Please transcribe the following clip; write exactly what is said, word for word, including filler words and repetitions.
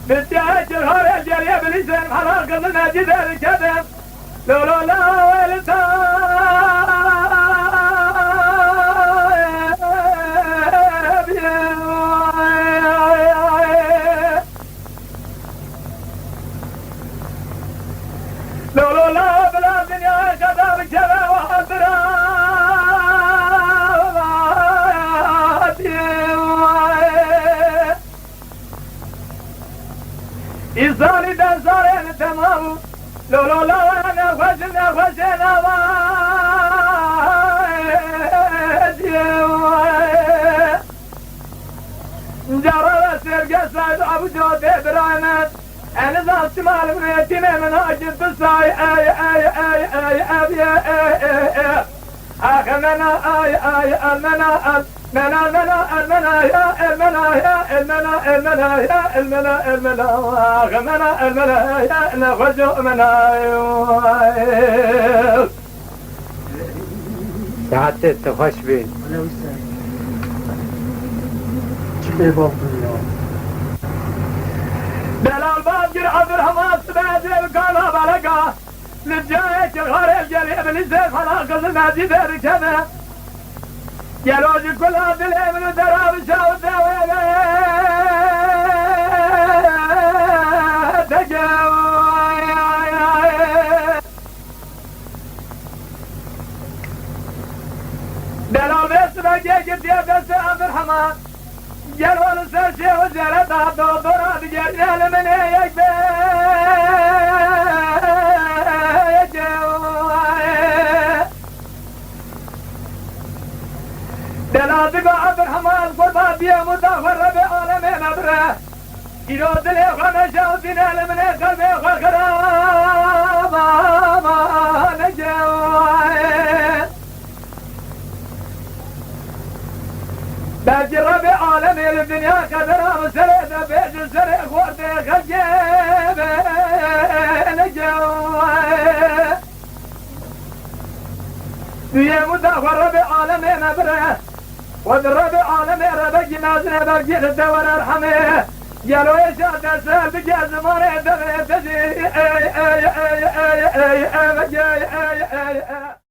Bitya kirharê geriye bilîzên hela kızın ecî derkede. Lo lo la welta. Lo lo la bila dinya kada bikeve wa bira. Îslanî de zarên temam. Lo lo la nexweş nexweşê nava. Cara ve serge sahibi Abu Code Ibrahim. Eniz al çimal müretine min ha gitti say ey ey ey ey ey ey ey ey. Ax mena ay ay al mena al mena mena al mena ya el mena ya el mena el mena ya el mena el mena ax mena el mena ya ne xoco mena. Saetê te xweş bê. Çi pê bavdin ya? Delal Badgir Abdurrahman Sibê Zêbikana Baleka. Li cayekî xarê gelê min zêr fena qizil mecî derkeve. Gelo ji kula dilê min û dera bişewite wê deke. Delal vê sibekê girtiye destê Abdurrahman. Gelo li ser şêw û zere da dodora digerîne li min ê yek be yek e. Dela diga Abdurrahman qurba biyem û da xwe Rebê alemê me bire. Îro dilê xwe meşewtîne li min ê qelbê xwe xirab neke. Belkî Rebê alemê li dinya qedera bi serê de bêje serê xortê xelkê bêne gew. Duyê muda xwe Rebê alemê me bire. Xwe di Rebê alemê re belkî mezin e, belkî li te were erhemê. Gelo êşa te ser bike zimanê devê te jî. Ey, ey, ey, ey, ey, ey, ey, ey, ey, ey, ey.